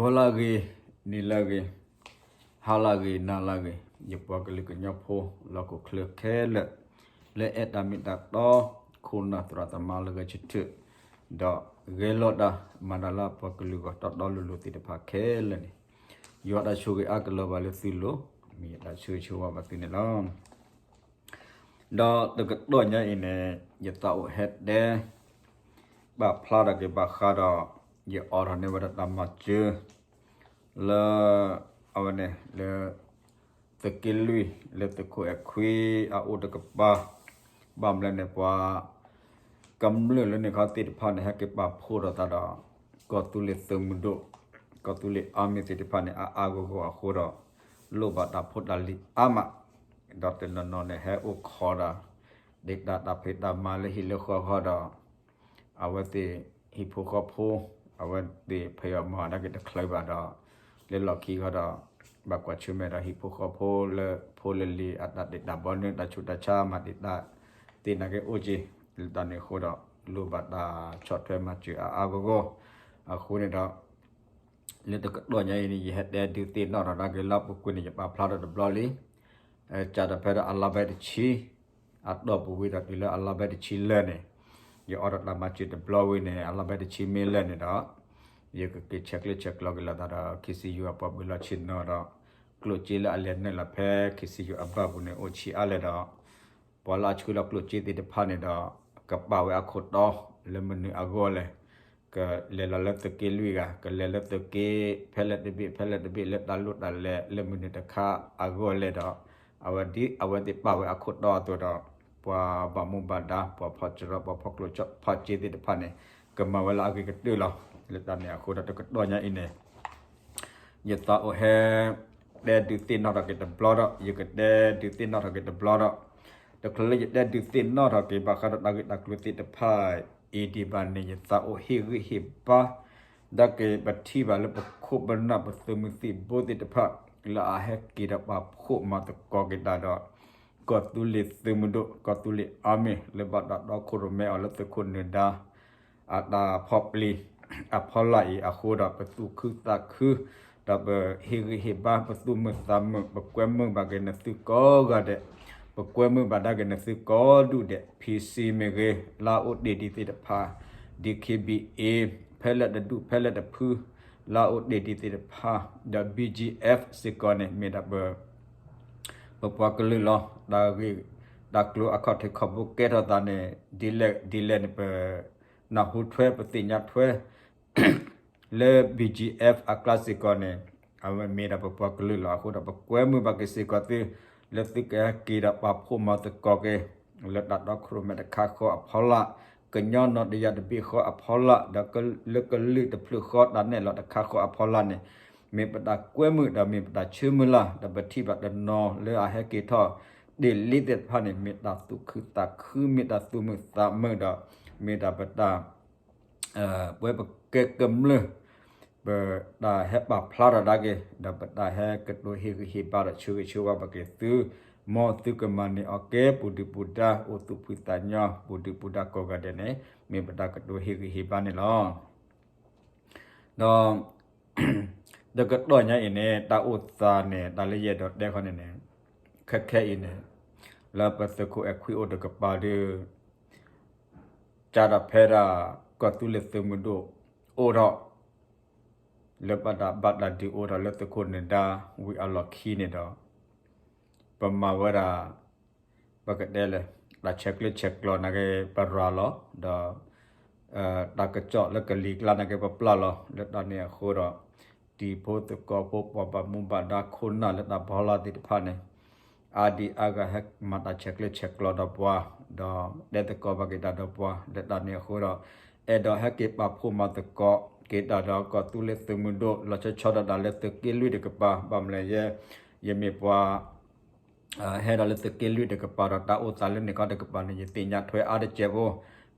ဂီၤလၢအဂ့ၤ, နံၤလၢအဂ့ၤ, ဟါလၢအဂ့ၤ, နၤလၢအဂ့ၤ, ယပှၤကလုာ်ကညီဖိ လီၢ်ခိၣ်ချၢခဲလၢာ် လၢအဲၣ်တၢ်မ့ၢ်တၢ်တီ ခိၣ်နၢ်သရၣ်သမါလၢဂဲၤဆၢထၢၣ် ဒီးဂဲၤလိာ်တၢ်မၤတၢ်လၢအပှၤကလုာ်ဂီၢ်တီတီလိၤလိၤသ့ၣ်တဖၣ်ခဲလၢာ်န့ၣ်, ယွၤတၢ်ဆိၣ်ဂ့ၤအါကလီၤဘၣ်လၢသုလိၤ, မ့ၢ်ယတၢ်ဆိၣ်ဂ့ၤဆိၣ်ဝါဘၣ်သုန့ၣ်လီၤ. ဒီးတကတီၢ်ညါအံၤန့ၣ် ယသးအိၣ်ဟဲတဲ ပာ်ဖျါထီၣ်က့ၤဘၣ်ဃးဒီး ယအိးထီၣ်န့ၢ်ဝဲဒၣ်တၢ်မၤစၢၤ လၢ အဝဲန့ၣ်လၢ သုးက့လွံၢ် လၢသုးခိၣ်အဲၣ်ခွံအအိၣ်တကပၤ, ဘၣ်မနုၤလဲၣ်န့ၣ် ပှၤ ကမျၢၢ်လၢန့ၣ်ခီသ့ၣ်တဖၣ်န့ၣ် ဟဲက့ၤပာ်ဖှိၣ်ထီၣ်သးဒီး ကီၢ်သူလ့ၤသုးမုၢ်ဒိၣ်, ကီၢ်သူလ့ၤအါမံၤသ့ၣ်တဖၣ်န့ၣ် အါအါဂီၢ်ဂီၢ်အဃိဒီး လိၣ်ဘၣ်တၢ်ဖိတၢ်လံၤအါမး, ဒီးတနီၤနီၤန့ၣ် ဟဲအိၣ်ခိးဒီး ဒ့ၣ်တၢ်တၢ်ဖံးတၢ်မၤလၢဟံၣ်လၢဃီဃီဒီး အဝဲသ့ၣ်ဟံၣ်ဖိဃီဖိ, အဝဲသ့ၣ်ဖံးအီၣ်မၤအီၣ်ဒၣ်က့ၤတချုးဘၣ်ဒီး လၢလီၢ်ခံဃီဒီး ဘၣ်ကွၢ်ဆၢၣ်မဲာ်ဒီးဟံၣ်ဖိဃီဖိလၢဖိလၢလံၤအတၢ်ဒ့ၣ်တၢ်ဘီနုၤ တၢ်ဆူးတၢ်ဆါမၤဒ့ၣ်တၢ်သ့ၣ်နာ်က့အိၣ်က့ၤ, လၢတၢ်န့ၣ်အဃိဒီး လိၣ်ဘၣ်တၢ်ဆီၣ်ထွဲမၤစၢၤအါအါဂီၢ်ဂီၢ်, အဃိန့ၣ်ဒီး လၢတကတီၢ်ညါအံၤန့ၣ် ယဟဲတဲဒုးသ့ၣ်နီၣ်ထီၣ်ဒၣ်က့ၤလၢအပူၤကွံာ်န့ၣ် ယပာ်ဖျါထီၣ်တဘျီလံ ကၢ်တၢ်ဖဲဒီးအလါဘဲတဆံ အတီၢ်ပူၤဝံၤဒီးတုၤလၢအလါဘဲတဆံလၢာ်န့ၣ်, ယအိးထီၣ်တၢ်မၤစၢၤတဘျီဝံၤန့ၣ် အလါဘဲတဆံမ့ၢ်လၢာ်န့ၣ်ဒီး ယကက့ၤဆဲးကျၢဆဲးကျိးက့ၤလိာ်သးဒီး KCU အပှၤဘှံးလီၢ်ဆ့ၣ်နီၤဒီး ကျိၣ်စ့လၢအလဲၤနုာ်လီၤဖဲ KCU အဘၢၣ်ပူၤန့ၣ် အိၣ်ဆံးအါလဲၣ်ဒီး ပှၤလၢအဆှၢလီၤကျိၣ်စ့သ့ၣ်တဖၣ်န့ၣ်ဒီး ကပာ်ဝဲအခိၣ်တီ လၢမနုၤအဂီၢ်လဲၣ်, ကလဲၤလီၤလၢသုးက့လွံၢ်ဂၤ, ကလဲၤလၢသုးက့ ဖဲလဲၣ်တဘ့ၣ် ဖဲလဲၣ်တဘ့ၣ် လၢတၢ်လိၣ်တၢ်လဲၤလၢမနုၤတခါအဂီၢ်လဲၣ်ဒီး အဝဲဒ်အဝဲသ့ၣ်ပာ်ဝဲအခိၣ်တီအသိးဒီး ပှၤဘၣ်မူဘၣ်ဒါ ပှၤဖီၣ်စရီ ပှၤဖီၣ်ကျိၣ်ဖီၣ်စ့သ့ၣ်တဖၣ်န့ၣ် ကမၤဝဲလၢအဂ့ၤကတၢၢ်လီၤ. လၢတၢ်န့ၣ်အဃိဒီးတကတီၢ်ညါအံၤန့ၣ် ယသးအိၣ်ဟဲ တဲဒုးသ့ၣ်နီၣ်ထီၣ်က့ၤတဘျီဒီး ယကတဲဒုးသ့ၣ်နီၣ်ထီၣ်က့ၤတဘျီဒီး တချုးလၢယတဲဒုးသ့ၣ်နီၣ်ထီၣ်က့ၤ ဘၣ်ဃးဒီးတၢ်ဂ့ၢ်တၢ်ကျိၤသ့ၣ်တဖၣ်အံၤဒံးဘၣ်န့ၣ် ယသးအိၣ်ဟ့ၣ်ဂံၢ်ဟ့ၣ်ဘါ ဒၣ်က့ၤပထံၣ်ဘၣ်လၢပခိၣ်ပနၢ်ပသုးမုၢ်သံၣ်ဘိသ့ၣ်တဖၣ် လၢအဟဲက့ၤဒီးပာ်ဖှိၣ်မၤသကိးက့ၤတၢ်ဒီး ကီၢ်သူလ့ၤသုးမုၢ်ဒိၣ် ကီၢ်သူလ့ၤအါမံၤ လၢဘၣ်တၢ်တီခိၣ်ရိၣ်မဲအီၤလၢသုးခိၣ်နၢၤဒါ အတၢ်ဖီၣ်ပျံၤအဖီလာ်အံၤအဃိဒီး ပသူၣ်ခုသးခု ဒီးပဟ့ၣ်ဂံၢ်ဟ့ၣ်ဘါ ပသူၣ်မုာ်သးမုာ် ပကွဲမုာ်ဘၣ်က့ၤနသုကိးဂၤဒဲး, ပကွဲမုာ်ဘၣ်ဒၣ်က့ၤနသုကိးဒူၣ်ဒဲး, PC မ့ၢ်ဂ့ၤ, လၢအအိၣ်တ့ၢ်ဒံးသ့ၣ်တဖၣ်, DKBA ဖဲလဲၣ်တဒူၣ်ဖဲလဲၣ်တဖု လၢအအိၣ်တ့ၢ်ဒံးသ့ၣ်တဖၣ်, ဒီး BGF စ့ၢ်ကီးန့ၣ် မ့ၢ်ဒၣ်ပ ပပှၤကလုာ်လီၤ. တၢ်ဂ့ၢ်တၢ်ကျိၤအခီၣ်ထံးခီၣ်ဘိကဲထီၣ်သးန့ၣ် ဒ်လဲၣ်ဒ်လဲၣ်န့ၣ် ပနၢ်ဟူထွဲ ပသ့ၣ်ညါထွဲ လၢ BGF အကျါစ့ၢ်ကီးန့ၣ် အဝဲမ့ၢ်ဒၣ်ပပှၤကလုာ်လီၤ. အဃိဒီး ပကွဲမုာ်ဘၣ်က့ၤစ့ၢ်ကီးသု လၢသုကဟဲက့ၤဒီးပာ်ဖှိၣ်မၤသကိးက့ၤ လၢတၢ်တီခိၣ်ရိၣ်မဲတခါဃီအဖီလာ်, ကညီနီၢ်တယၢ်တဘ့ၣ်ဃီအဖီလာ်, ဒီးလၢကလုာ်တဖျၢၣ်ဃီတၢ်နဲၣ်လီၤတခါဃီအဖီလာ်န့ၣ် မ့ၢ်ပတၢ်ကွဲမုာ်ဒီးမ့ၢ်ပတၢ်ဆၢမုၢ်လၢ်, ဒီးပထံၣ်ဘၣ်တနီၤလၢအဟဲက့ၤထီၣ် တ့ၢ်လံသ့ၣ်တဖၣ်န့ၣ် မ့ၢ်တၢ်သူၣ်ခုသးခု မ့ၢ်တၢ်သူၣ်မုာ်သးမုာ်ဒီး မ့ၢ်ဒၣ်ပတၢ် ပဝဲပကဲကမျၢၢ် ပတၢ်ဟဲပာ်ဖျါထီၣ်ဒၣ်က့ၤ ဒီးပတၢ်ဟဲကတိၤဟ့ၣ်ဂံၢ်ဟ့ၣ်ဘါဒီးဆၢဂ့ၤဆၢဝါဘၣ်က့ၤသု, မ်သုကမၤန့ၢ်အီၤကဲ ပူၤဒုၣ်ပူၤဒါ အိၣ်သူၣ်ဖှံသးညီ ပူၤဒုၣ်ပူၤဒါကိးဂၤဒဲးန့ၣ် မ့ၢ်ပတၢ်ကတိၤဟ့ၣ်ဂံၢ်ဟ့ၣ်ဘါန့ၣ်လီၤ. ဒီး တကတီၢ်ညါအံၤန့ၣ် တၢ်အိၣ်သးန့ၣ် တၢ်လၢယအဲၣ်ဒိးတဲခီန့ၣ်န့ၣ် ခဲခဲအံၤန့ၣ် လၢပသုးခိၣ်အဲၣ်ခွံအိၣ်တကပၤဒီး ကၢ်ဒီးဖဲဒၣ် ကီၢ်သူလ့ၤသုးမုၢ်ဒိၣ်အိၣ်ထီၣ် လၢဘၣ်တၢ်ဘၣ်တၢ်ဒုးအိၣ်ထီၣ်လၢသုးခိၣ်နၢၤဒါဝံၤအလီၢ်ခံန့ၣ်ဒီး ပမၤဝဲဒၣ် ပကတဲလဲၣ် တၢ်ဆဲးကျၢဆဲးကျိးနာ်က့ ပရၤလီၤ ဒီး တၢ်ကစီၣ်လၢကလံၤကျါနာ်က့ ပပျၢ်လီၤ လၢတၢ်န့ၣ်အဃိဒီး တံၤဖိသကိးဖိ ပှၤဘၣ်မူဘၣ်ဒါခိၣ်နၢ်လၢတၢ်ဖီလာ်သ့ၣ်တဖၣ်န့ၣ် အါဒံအါဂၤဟဲမၤတၢ်ဆဲးကျၢဆဲးကျိးဒီးပှၤ ဒီးတဲသကိးဘၣ်က့ၤတၢ်ဒီးပှၤ လၢတၢ်န့ၣ်အဃိဒီး အဲၣ်ဒိးဟဲက့ၤပာ်ဖှိၣ်မၤသကိးက့ၤတၢ်ဒီးကီၢ်သူလ့ၤသုးမုၢ်ဒိၣ် လီၤဆီဆီဒၣ်တၢ်လၢသုးက့လွံၢ်တကပၤ ဘၣ်မနုၤလဲၣ်ယဲ ယမ့ၢ်ပှၤ ဟဲဒီးလၢသုးက့လွံၢ်တကပၤဒီး တၢ်အိၣ်သးလၢန့ၣ်ခီတကပၤန့ၣ် ယသ့ၣ်ညါထွဲအါတစဲးဖိ,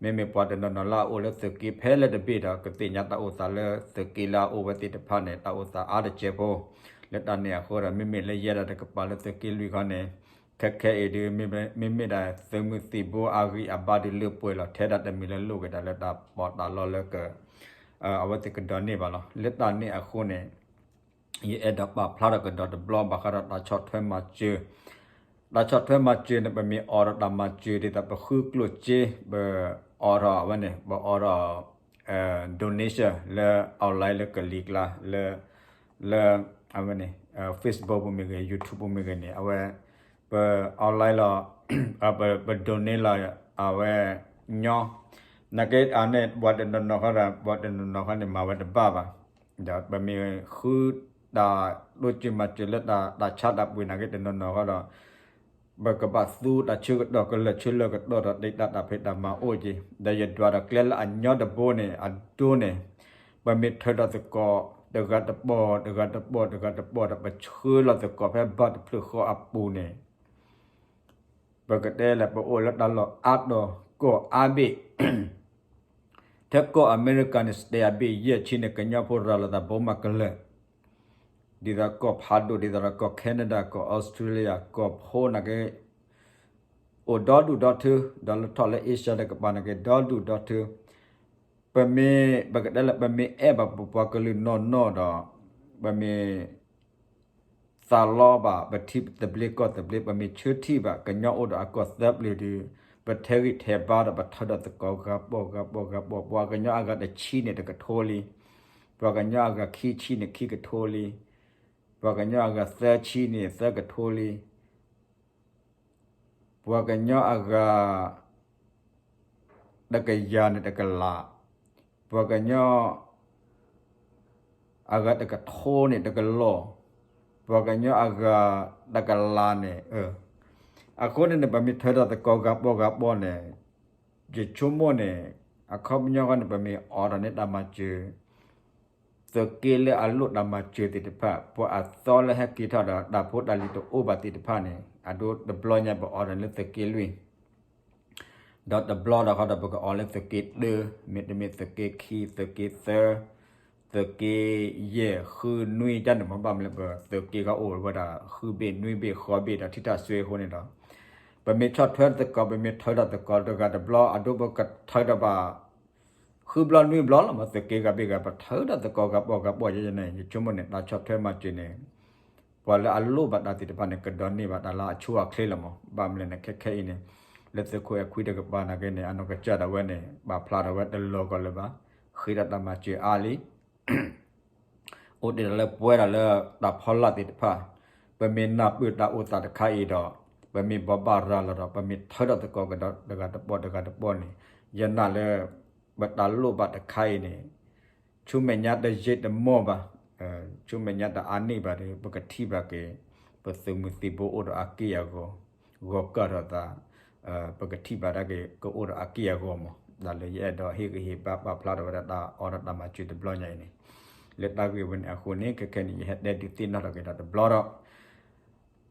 မ့မ့ၢ်ပှၤတနီၤနီၤလၢအအိၣ်လၢသုးက့ဖဲလဲၣ်တဘ့ၣ်ဒီး ကသ့ၣ်ညါတၢ်အိၣ်သးလၢသုးက့လၢအအိၣ်ဝဲသ့ၣ်တဖၣ်န့ၣ် တၢ်အိၣ်သးအါတစဲးဖိ, လၢတၢ်န့ၣ်အဃိဒီး မ့မ့ၢ်လၢယဲဒၣ်တကပၤလၢသုးက့လွံၢ်ခီန့ၣ် ခဲခဲအံၤဒုး မ့မ့ၢ်ဒၣ်သုးမုၢ်သံၣ်ဘိအဂံၢ်အဘါဒုးလၢပှဲၤလီၤ ထဲဒၣ်တမံၤလၢလိၣ်က့ၤဒၣ်လၢတၢ်ပီးတၢ်လီလၢက အဝဲသ့ၣ်ကဒိးန့ၢ်ဘၣ်လီၤ. လၢတၢ်န့ၣ်အဃိန့ၣ် ယအဲၣ်ဒိးပာ်ဖျါထီၣ်ကဒီးတဘျီဘၣ်ဃးဒီးတၢ်ဆီၣ်ထွဲမၤစၢၤ, တၢ်ဆီၣ်ထွဲမၤစၢၤန့ၣ် ပမ့ၢ်အိးထီၣ်တၢ်မၤစၢၤဒ်သိးပဃုကျိၣ်စ့ ပအိးထီၣ်အဝဲန့ၣ် ပအိးထီၣ် donation လၢ online လၢကလံၤကျါ လၢ လၢ အဝဲန့ၣ် Facebook ပူၤမ့ၢ်ဂ့ၤ YouTube ပူၤမ့ၢ်ဂ့ၤန့ၣ် အဝဲ ပ online လီၤ ပ donate လီၤ အဝဲညီ နာ်က့အန့ၣ် ပှၤတနီၤနီၤဃီဒီး ပှၤတနီၤနီၤဃီန့ၣ် မၤဝဲတဘၣ်ဘၣ်. ဒီးပမ့ၢ်ဃုတၢ်တိစၢၤမၤစၢၤလၢတၢ်ဆါတၢ်ပှ့ၤနာ်က့တနီၤနီၤဃီဒီး ပကဘၣ်သူတၢ်ဆၢကတီၢ်ကလၢာ်ဆၢလၢာ်ကတီၢ်ဒီး တၢ်တၢ်ဖံးတၢ်မၤအိၣ်က့ၤ ဒီးယဒွးဒီးကျဲလၢအညီတဘိန့ၣ် အဒိန့ၣ် ပမ့ၢ်ထၢထီၣ်သကိး တဂၤတပီၢ် တဂၤတပီၢ် တဂၤတပီၢ်ဒီး ပဆှၢလီၤသကိးဖဲဘၣ်တဖျၢၣ်ဃီအပူၤန့ၣ် ပကတဲလၢပအိၣ်လၢတၢ်လီၢ်အါတီၤ ကီၢ်အါဘ့ၣ် ထဲကီၢ်အမဲရကၤန့ၣ် စတဲအဘ့ၣ်ယဲၢ်ဆံန့ၣ် ကညီဖိရၤလီၤသးဘိမးကလၢာ် ဒ်သိးကီၢ်ဖးဒိၣ် ဒ်သိးဒီးကီၢ် Canada ကီၢ် Australia ကီၢ်ဖိနာ်က့ အိၣ်ဒီဒူၣ်ဒီထၢ ဒီးလၢထီၣ်လၢ Asia တကပၤနာ်က့ ဒီဒူၣ်ဒီထၢ ပမ့ၢ် ပကတဲလၢပမ့ၢ်အဲၣ်ဘၣ်ပပှၤကလုာ်နီၢ်နီၢ်ဒီး ပမ့ၢ် သးလီဘၣ် ပထံသဘျ့ကီၢ်သဘျ့ ပမ့ၢ်ဆၢထံၣ်ဘၣ် ကညီအိၣ်ဒီးအကီၢ်သၢပျၢၤဒီး ပထဲးဂံၢ်ထဲးဘါဒီး ပထၢထီၣ်သကိးဂၤပီၢ်ဂၤပီၢ်ဂၤပီၢ် ပှၤကညီအဂၤတဆံန့ၣ်တကထိလံ, ပှၤကညီအဂၤခံဆံန့ၣ်ခံကထိလံ, ပှၤကညီအဂၤသၢဆံန့ၣ်သၢကထိလံ ပှၤကညီအဂၤ တကယၤန့ၣ်တကလး, ပှၤကညီ အဂၤတကထိန့ၣ်တကလီၢ်, ပှၤကညီအဂၤတကလးန့ၣ်, အဃိန့ၣ်န့ၣ် ပမ့ၢ်ထၢထီၣ်သကိးဂၤပီၢ်ဂၤပီၢ်န့ၣ် ယဆိကမိၣ်န့ၣ် အခီပညီဃီန့ၣ် ပမ့ၢ်အိးထီၣ်န့ၢ်တၢ်မၤစၢၤ သုးက့လၢအလိၣ်တၢ်မၤစၢၤသ့ၣ်တဖၣ် ပှၤအသီလၢဟဲက့ၤထီၣ်ဒီး တၢ်ဖိတၢ်လံၤတအိၣ်ဘၣ်သ့ၣ်တဖၣ်န့ၣ် အဒိတဘျီညါပအိးထီၣ်န့ၢ်လၢသုးက့လွံၢ်, ဒီးတဘျီဒီးဃီဒီး ပကအိးလၢသုးက့တၢ, မ့တမ့ၢ်သုးက့ခံ သုးက့သၢ, သုးက့ယဲၢ် ဃု နွံ တၢ်န့ၣ်မ့ၢ်ဘၣ်မနုၤလဲၣ် ပသုးက့ကအိၣ်ဝဲဒၣ် ဃုဘ့ၣ် နွံဘ့ၣ် ဃိးဘ့ၣ်ဒီး ထံထၣ်စွ့အဃိန့ၣ်ဒီး ပမ့ၢ်ဆီၣ်ထွဲသကိး ပမ့ၢ်ထၢထီၣ်သကိးတဂၤတဘျီ အဒိပကထၢထီၣ်ဘၣ် ဃုဘျီနွံဘျီလီၤမး သုးက့ဂၤဘ့ၣ်ဂၤ ပထၢထီၣ်သကိးဂၤပီၢ်ဂၤပီၢ်ယဲန့ၣ် ယဆိကမိၣ်န့ၣ် တၢ်ဆီၣ်ထွဲမၤစၢၤန့ၣ် ပှၤလၢအလိၣ်ဘၣ်တၢ်သ့ၣ်တဖၣ်န့ၣ် ကဒိးန့ၢ်ဘၣ်တၢ်လၢအဆိအချ့လီၤမး. ဘၣ်မနုၤလဲၣ်န့ၣ် ခဲခဲအံၤန့ၣ် လၢသုးခိၣ်အဲၣ်ခွံတကပၤနာ်က့န့ၣ် အနီၢ်ကစၢ်ဒၣ်ဝဲန့ၣ် ပာ်ဖျါထီၣ်ဝဲတလီၤကီးလၢၤဘၣ်, ဃ့ဒီးတၢ်မၤစၢၤအါလံ အိၣ်တ့ၢ်ဒီးလၢပှဲၤဒီးလၢတၢ်ဖီလာ်သ့ၣ်တဖၣ်, ပမ့ၢ်နၢ်ပၢၢ်တၢ်အိၣ်သးတခါအံၤဒီး ပမ့ၢ်ဘိးဘၣ်ရၤလီၤဒီး ပမ့ၢ်ထၢထီၣ်သကိးကဒီးတဂၤတပီၢ်တဂၤတပီၢ်န့ၣ် ယနာ်လၢ ပတၢ်လိၣ်ဘၣ်တခါအံၤန့ၣ် ဆူမဲာ်ညါတယံာ်တမီၢ်ဘၣ်, ဆူမဲာ်ညါတအါနံၣ်ဘၣ်ဒီး ပကထံၣ်ဘၣ်က့ၤ ပသုးမုၢ်သံၣ်ဘိအိၣ်ဒီးအက့ၢ်အဂီၤ, ဂီၤကၢ်ထီၣ်သး ပကထံၣ်ဘၣ်ဒၣ်က့ၤ ကအိၣ်ဒီးအက့ၢ်အဂီၤမး. တၢ်လၢယအဲၣ်ဒိးဟ့ၣ်ဂံၢ်ဟ့ၣ်ဘါပာ်ဖျါထီၣ်ဝဲဒၣ်တၢ်အိးထီၣ်တၢ်မၤစၢၤတဘျီညါအံၤန့ၣ် လၢတၢ်ဂ့ၢ်ဝဲန့ၣ်အဃိန့ၣ် ခဲခဲန့ၣ် ယဟဲတဲဒုးသ့ၣ်နီၣ်ထီၣ်က့ၤဒီးတဘျီဒီး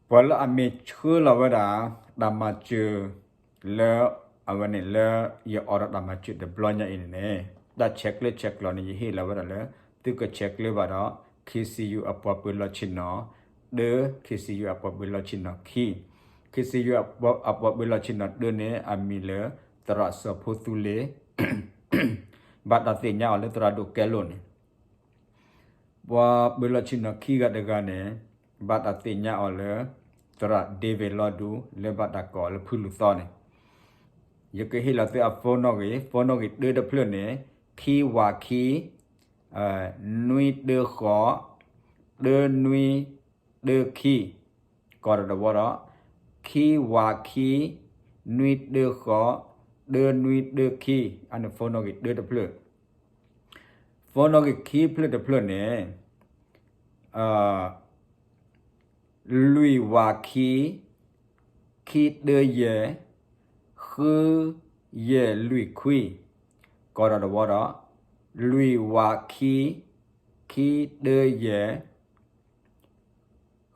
ပှၤလၢအမ့ၢ်ဆှၢလီၤဝဲဒၣ် တၢ်မၤစၢၤ လၢ အဝဲန့ၣ်လၢ ယအိးထီၣ်တၢ်မၤစၢၤတဘျီညါအံၤန့ၣ်န့ၣ် တၢ်ဆဲးကျၢဆဲးကျိးန့ၣ် ယဟ့ၣ်လီၤဝဲဒၣ်လၢ သုကဆဲးကျၢဘၣ်ဒီး KCU အပှၤပၢၤလီၢ်ဆ့ၣ်နီၤ တၢ KCU အပှၤပၢၤလီၢ်ဆ့ၣ်နီၤခံ KCU အပှၤပၢၤလီၢ်ဆ့ၣ်နီၤတၢန့ၣ် အမံၤလၢ သရၣ်စီၤဖိသူလ့ ဘၣ်တၢ်သ့ၣ်ညါအီၤလၢသရၣ်ဒိၣ်ကဲလိာ်န့ၣ် ပှၤပၢၤလီၢ်ဆ့ၣ်နီၤခံဂၤတဂၤန့ၣ် ဘၣ်တၢ်သ့ၣ်ညါအီၤလၢ သရၣ်ဒ့ဝ့ၤလီၤဒူ လၢဘၣ်တၢ်ကိးအီၤလၢဖုလူၤသီန့ၣ် ယကဟ့ၣ်လီၤသုအ phone နီၣ်ဂံၢ်, phone နီၣ်ဂံၢ်တၢတဖျၢၣ်န့ၣ် ခံဝးခံ နွံတၢဃိး တၢနွံတၢခံ ကိးဒီးတဝီဒီး ခံဝးခံ နွံတၢဃိး တၢနွံတၢခံ အန့ၣ် phone နီၣ်ဂံၢ်တၢတဖျၢၣ် phone နီၣ်ဂံၢ်ခံဖျၢၣ်တဖျၢၣ်န့ၣ် လွံၢ်ဝးခံ ခံတၢယဲၢ် ဃုယဲၢ်လွံၢ်ခွံ ကိးဒီးတဝီဒီး လွံၢ်ဝးခံ ခံတၢယဲၢ်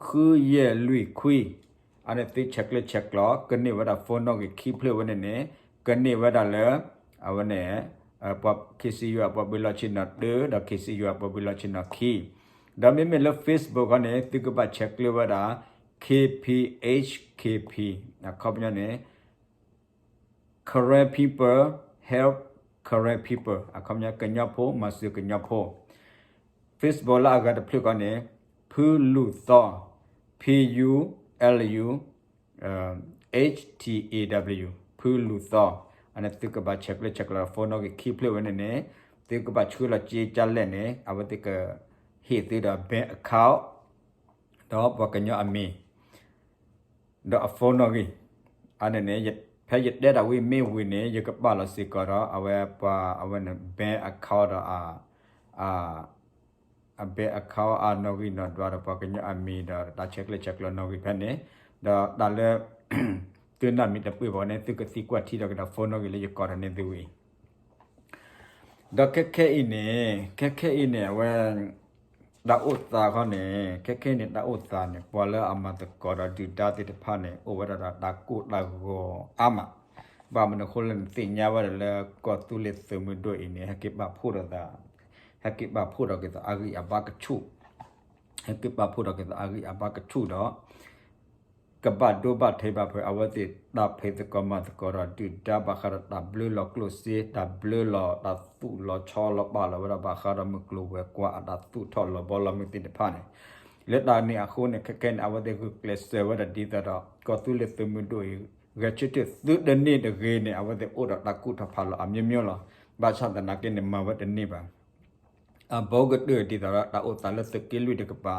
ဃုယဲၢ်လွံၢ်ခွံ အန့ၣ်သုဆဲးကျၢဆဲးကျိး ကန့ၢ်ဝဲဒၣ် phone နီၣ်ဂံၢ်ခံဖျၢၣ်ဝဲန့ၣ်န့ၣ် ကန့ၢ်ဝဲဒၣ်လၢ အဝဲန့ၣ် KCU အပှၤပၢၤလီၢ်ဆ့ၣ်နီၤတၢ ဒီး KCU အပှၤပၢၤလီၢ်ဆ့ၣ်နီၤခံ ဒီးမ့မ့ၢ်လၢ Facebook ခီန့ၣ် သုကဘၣ်ဆဲးကျၢဝဲဒၣ် K P H K P အခီပညီန့ၣ် Karen People Help Karen people အခီပညီ ကညီဖိ မၤစၢၤကညီဖိ. Facebook လၢအဂၤတဖျၢၣ်ဃီန့ၣ် ဖုလူၢ်သီ P U L U H T A W ဖုလူၢ်သီ. အန့ၣ်သုကဘၣ်ဆဲးကျၢဆဲးကျိး phone နီၣ်ဂံၢ်ခံဖျၢၣ်ဝဲန့ၣ်န့ၣ် သုကဘၣ်ဆှၢလီၤစ့ကလဲၣ်န့ၣ် အဝဲသ့ၣ်ကဟ့ၣ်သုဒီး bank account ဒီးပှၤကညီအမံၤ ဒီးအ phone နီၣ်ဂံၢ်. အန့ၣ်န့ၣ် ဖဲယတဲတၢ်ဝံၤမ့ၢ်ဝံၤန့ၣ် ယကပာ်လီၤစ့ၢ်ကီးဒီး အဝဲပှၤအဝဲန့ၣ် bank account ဒီး အ bank account အနီၣ်ဂံၢ်နီၣ်ဒွးဒီးပှၤကညီအမံၤဒီးတၢ်ဆဲးကျၢဆဲးကျိးနီၣ်ဂံၢ်ဖဲန့ၣ်, ဒီးတၢ်လၢ သုနၢ်မံၤတပှဲၤဘၣ်န့ၣ် သုကသံကွၢ်ထံဒီးကဒီး phone နီၣ်ဂံၢ်လၢယကိးဒီးန့ၢ်သုဝံၤ ဒီးခဲခဲအံၤန့ၣ် ခဲခဲအံၤန့ၣ် အဝဲ တၢ်အိၣ်သးခီန့ၣ် ခဲခဲအံၤန့ၣ် တၢ်အိၣ်သးန့ၣ် ပှၤလၢအမၤသကိးဒီးဒုၣ်ဒါသ့ၣ်တဖၣ်န့ၣ် အိၣ်ဝဲဒၣ်ဒီးတၢ်ကိၢ်တၢ်ဂီၤအါမး, ဘၣ်မနုၤအဃိလဲၣ်န့ၣ် သ့ၣ်ညါဝဲဒၣ်လၢ ကီၢ်သူလ့ၤသုးမုၢ်ဒိၣ်အံၤန့ၣ် ဟဲက့ၤပာ်ဖှိၣ်ဒီးသး, ဟဲက့ၤပာ်ဖှိၣ်ဒီးက့ၤသးအဂံၢ်အဘါကဆူၣ်, ဟဲက့ၤပာ်ဖှိၣ်ဒီးက့ၤသးအဂံၢ်အဘါကဆူၣ်ဒီး ကဘၣ်ဒိဘၣ်ထံးဘၣ်ဖဲ အဝဲသ့ၣ်တၢ်ဖံးသကိးမၤသကိးဒီးဒုၣ်ဒါ ဘၣ်ဃးဒီးတၢ်ဘျၢလီၤကျိၣ်စ့ တၢ်ဘျၢလီၤ တၢ်သူၣ်လီၤဆီလီၤပာ်လီၤဝဲဒၣ် ဘၣ်ဃးဒီးမုၢ်ကျိၤဝဲၤကွာ်အတၢ်သူၣ်ထီၣ်လီၤဘီလီၤမုၢ်သ့ၣ်တဖၣ်န့ၣ်, လၢတၢ်န့ၣ်အဃိန့ၣ် ခဲခဲန့ၣ် အဝဲသ့ၣ်ဂုာ်ကျဲးစၢးဝဲဒၣ်ဒ်သိးဒီး ကီၢ်သူလ့ၤသုးမုၢ်ဒိၣ်အံၤ ဂဲၤဆၢထၢၣ်သုတန့ၢ်တဂ့ၤန့ၣ် အဝဲသ့ၣ်အိၣ်ဒီးတၢ်ကူၣ်ထီၣ်ဖးလီၤ အမျိုးမျိုး လီၤ. ဘၣ်ဆၣ်သနာ်က့န့ၣ် မၤဝဲတန့ၢ်ဘၣ် အဘိကတၢၢ်ဒ်သိးဒီး တၢ်အိၣ်သးလၢသုးက့လွံၢ်တကပၤ,